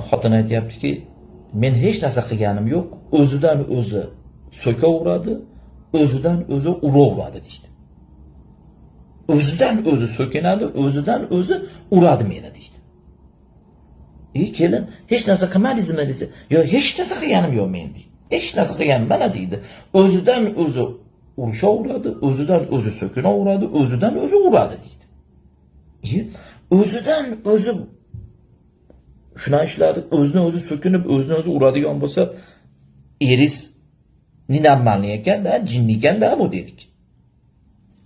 Xotin aytyaptiki, men hech narsa qilganim yo'q, o'zidan o'zi so'kaveradi, o'zidan o'zi uraveradi deydi. O'zidan o'zi so'kinadi, o'zidan o'zi uradi meni deydi. Kelin, hech narsa qilmadingizmi desa, yo'q, hech narsa qilganim yo'q men deydi. Hech narsa qilganim mana deydi. O'zidan o'zi urushaveradi, o'zidan o'zi so'kinaveradi, o'zidan o'zi uradi deydi. O'zidan o'zi shuna ishladi, o'zini o'zi so'kinib, o'zini o'zi uradigan bo'lsa, eris ненормальный ekan-da, jinni ekan-da bu dedik.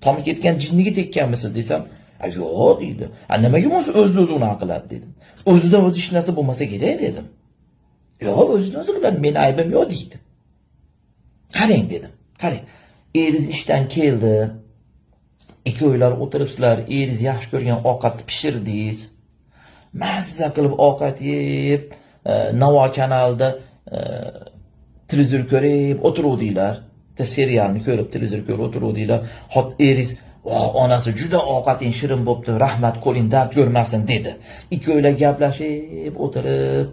Tomi ketgan jinniga tekkanmisiz desam, yo'q deydi. Nimaga bo'lsa o'zini o'zi unaqa qiladi dedim. O'zidan o'zi hech narsa bo'lmasa kerak dedim. Yo'q, o'zidan o'zi qiladi, meni aybim yo'q deydi. Qarang dedim. Qarang. Eringiz ishdan keldi. Ikkovinglar o'tiribsizlar, eringiz yaxshi ko'rgan ovqatni pishirdingiz. Mazza qilib ovqat yeb, Navo kanalida televizor ko'rib o'tiruvdinglar. Bitta serialni ko'rib, televizor ko'rib o'tiruvdinglar. Hot eringiz, onasi juda ovqating shirin bo'pti, rahmat, qo'ling dard ko'rmasin dedi. Ikkovinglar gaplashib o'tirib,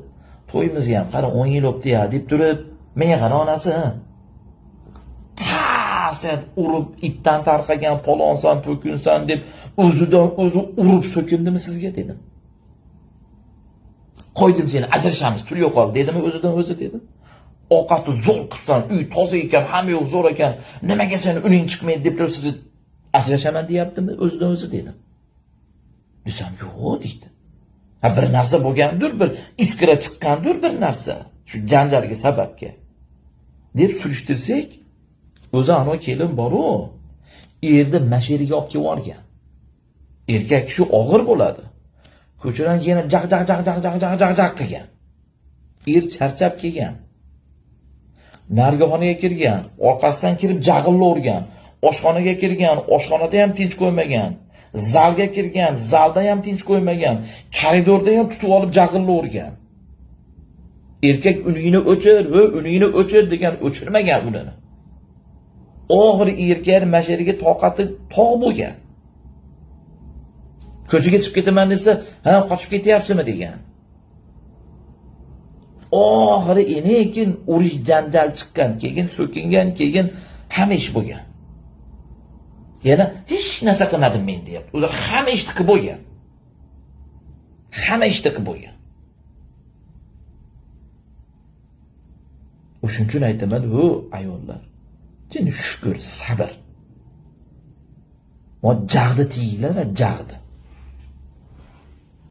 to'yimizga ham qara 10 yil o'tdi-ya deb turib, menga qara onasi. Sen urib itdan tarqagan palonsan, po'kunsan deb o'zidan o'zi urib so'kindimi sizga dedim. Qo'ydim seni, ajrashamiz, tur yo'qol dedimi o'zidan o'zi dedim. Ovqatni zo'r qilsan, uy toza ekan, hamma yo'q zo'r ekan, nimaga sen uning chiqmaydi deb turib sizni ajrashaman deyaptimi o'zidan o'zi dedim. Desam, yo'q deydi. Ha, bir narsa bo'lgandir, bir iskra chiqqandir bir narsa shu janjalga sababga. Deb surishtirsak, o'zi ano kelin bor-u, erni mashinaga olib kelib yuborgan. Erkak kishi og'ir bo'ladi. Ko'chadan yana jaq jaq jaq jaq jaq jaq jaq jaq qilgan. Er charchab kelgan. Narigi xonaga kirgan, orqasidan kirib jag'illa urgan, oshxonaga kirgan, oshxonada ham tinch qo'ymagan, zalga kirgan, zalda ham tinch qo'ymagan, koridorda ham tutib olib jag'illa urgan. Erkak uningni o'chir, uningni o'chir degan, o'chirmagan unini. Oxiri erkak mashinaga toqati tog' bo'lgan. Ko'chaga chiqib ketaman desa, ha, qochib ketyapsizmi degan. Oxiri keyin urush janjal chiqqan, keyin so'kingan, keyin hamma ish bo'lgan. Yana hech narsa qilmadim men deyapti. Ular hamma ishni qilib bo'lgan. Hamma ishni qilib bo'lgan. O'shuning uchun aytaman, u ayollar, shukr, sabr. Mo jag'di tiyinglar, jag'di.